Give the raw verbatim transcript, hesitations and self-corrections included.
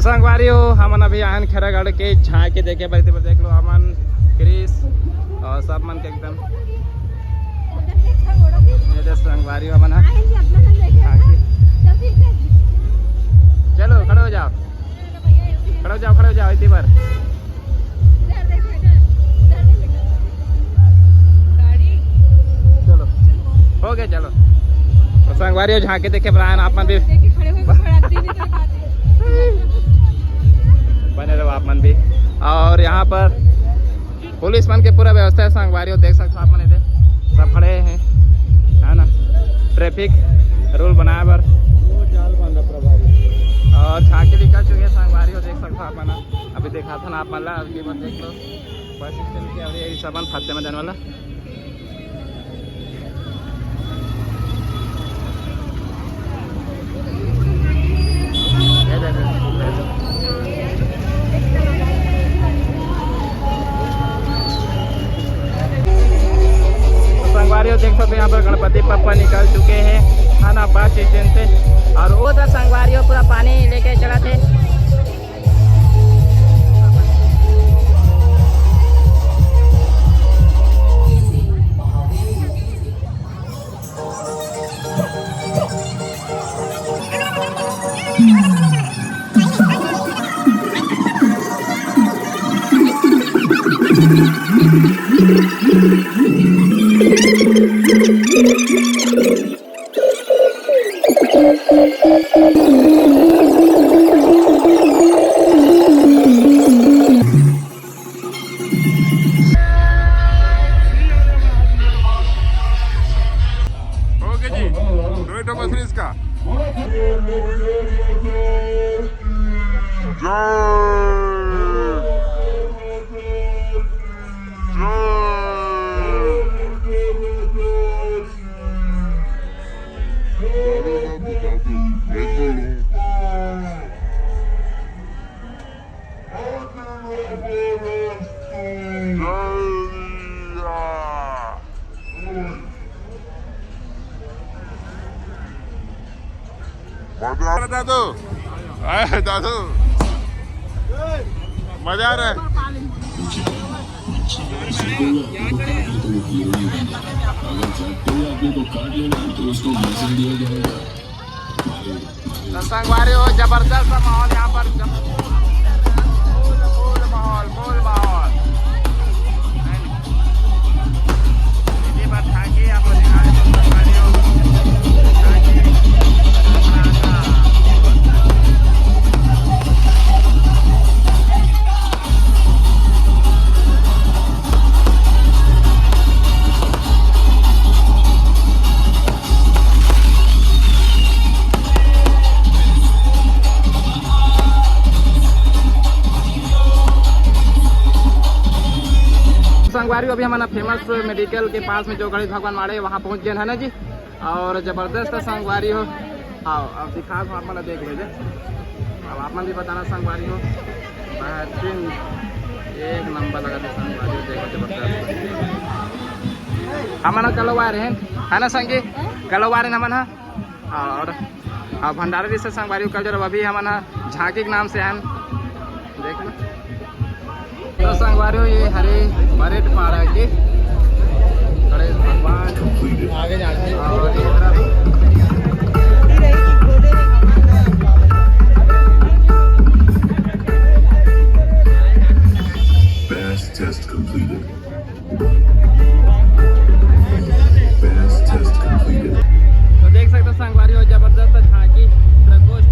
संगवारी हो, हमन अभी आयन खैरागढ़ के झांकी देखे बर। देख लो, हमन, क्रिस और सब मन के एकदम, ये दे संगवारी हो हमन ह। झांकी। चलो, खड़े हो जाओ, खड़े हो जाओ, खड़े हो जाओ, इतनी बार। चलो, हो गया, चलो। तो संगवारी हो, झांकी देखे बर आयन आप मन भी। बने रहो आप मन भी। और यहाँ पर पुलिस मन के पूरा व्यवस्था है संगवारी हो, देख सकते हो आप मन, ये दे सब खड़े हैं, है ना, ट्रैफिक रूल बनाए बर। और झांकी निकल चुके हैं संगवारी हो, देख सकते हो आप मन। अभी दिखाथन आप मन ला, अभी बस देख लो, बस स्टैंड के अभी यही सामान फत्ते में जाने वाला। संगवारी हो, देख सकते हो यहाँ पर गणपति बप्पा निकल चुके हैं, है ना, बस स्टैंड से। और वो तो संगवारी हो पूरा पानी लेके चला थे। ओके जी, दो ठो बस इसका। जय। जय। मजा आ रहा है दादू? अरे दादू, मजा आ रहा है। तो संगवारी हो, जबरदस्त माहौल यहाँ पर, जब-, फुल, फुल माहौल, फुल माहौल। ये बात था कि आप लोग यहाँ पे संगवारी हो, ताकि संगवारी हो, अभी हमन फेमस मेडिकल के पास में जो गणेश भगवान माड़े, वहाँ पहुँच गए हैं ना जी। और जबरदस्त संगवारी हो, आओ, अब दिखा दो आप मन, देख लीजिए। अब आप मन भी बताना संगवारी हो, बेहतरीन, एक नंबर लगा था संगवारी हो, देखो जबरदस्त। हमन कलवा रहे हैं, है ना संगी? कलवा रहे हैं हमन, हाँ। और, और भंडारा जी से संगवारी हो, कल जब अभी हमन झांकी के नाम से आन, देख लो। तो संगवारी हो, ये हरे मरेट पाड़ा के गणेश भगवान। आगे जाके और ये तरफ Pass test completed. Pass test completed. तो देख सकते हो संगवारी हो, जबरदस्त झांकी प्रकोष्ठ।